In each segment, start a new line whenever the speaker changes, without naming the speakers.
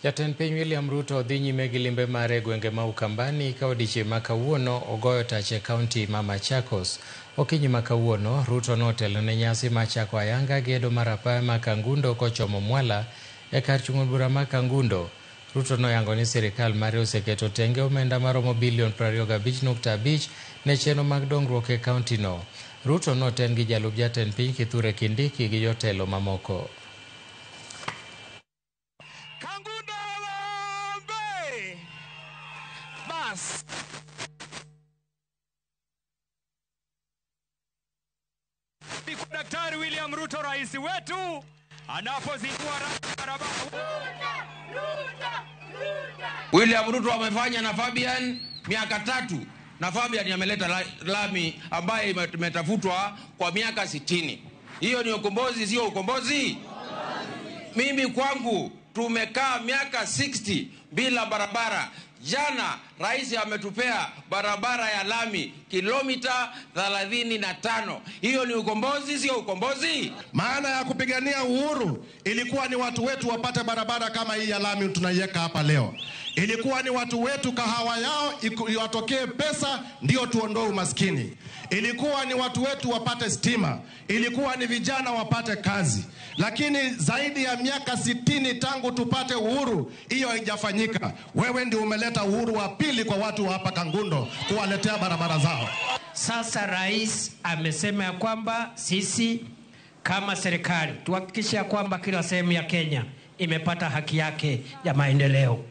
Jatend piny William Ruto dhi nyime gi limbe mare e gwenge ma Ukambani ka odiechieng' ma kawuono ogoyo tach e kaunti ma Machakos. Okinyi ma kawuono, Ruto notelo ne nyasi mar chako ayanga gedo mar apaya ma Kangundo kochomo Mwala e kar chung' od bura ma Kangundo. Ruto noyango ni sirikal mare oseketo tenge omenda maromo bilion 25.5 ne chenro mag dongruok e kaunti no. Ruto noten gi jalup jatend piny Kithure Kindiki gi jotelo mamoko.
Kangundo Harambee! Bas. Daktari William Ruto rais wetu anapozindua rasmi barabara.
William Ruto amefanya na Fabian miaka 3 na Fabian ameleta lami ambaye imetafutwa kwa miaka 60. Hiyo ni ukombozi, sio ukombozi? Mimi kwangu tumekaa miaka 60 bila barabara. Jana rais ametupea barabara ya lami kilomita 35. Hiyo ni ukombozi, sio ukombozi?
Maana ya kupigania uhuru ilikuwa ni watu wetu wapate barabara kama hii ya lami tunaiweka hapa leo. Ilikuwa ni watu wetu kahawa yao iwatokee pesa ndio tuondoe umaskini. Ilikuwa ni watu wetu wapate stima. Ilikuwa ni vijana wapate kazi. Lakini zaidi ya miaka 60 tangu tupate uhuru, hiyo haijafanyika. Wewe ndio umeleta uhuru wa pili kwa watu wa hapa Kangundo, kuwaletea barabara zao.
Sasa rais amesema ya kwamba sisi kama serikali tuhakikishe ya kwamba kila sehemu ya Kenya imepata haki yake ya maendeleo,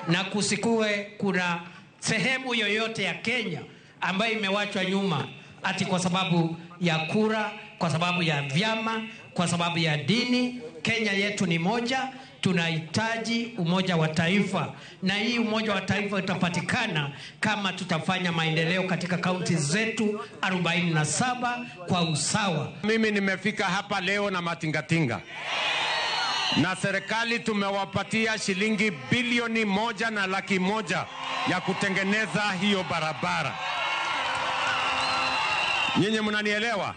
na kusikue kuna sehemu yoyote ya Kenya ambayo imewachwa nyuma ati kwa sababu ya kura, kwa sababu ya vyama, kwa sababu ya dini. Kenya yetu ni moja. Tunahitaji umoja wa taifa, na hii umoja wa taifa utapatikana kama tutafanya maendeleo katika kaunti zetu 47 kwa usawa.
Mimi nimefika hapa leo na matingatinga, na serikali tumewapatia shilingi bilioni 1,100,000 ya kutengeneza hiyo barabara. Nyinyi mnanielewa?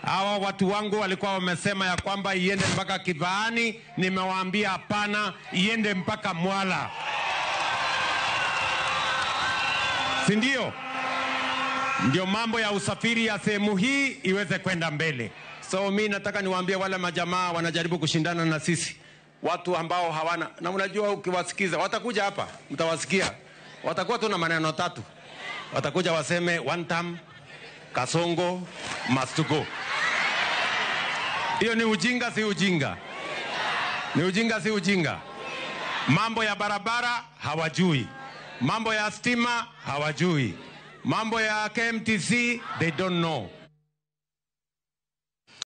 Hawa watu wangu walikuwa wamesema ya kwamba iende mpaka Kivaani, nimewaambia hapana, iende mpaka Mwala. Si ndio? Ndio mambo ya usafiri ya sehemu hii iweze kwenda mbele. So mi nataka niwaambie wale majamaa wanajaribu kushindana na sisi, watu ambao hawana, na unajua ukiwasikiza watakuja hapa, mtawasikia. Watakuwa tu na maneno tatu. Watakuja waseme one term, Kasongo must go. Hiyo ni ujinga, si ujinga? Ni ujinga, si ujinga? Mambo ya barabara hawajui, mambo ya stima hawajui, mambo ya KMTC they don't know.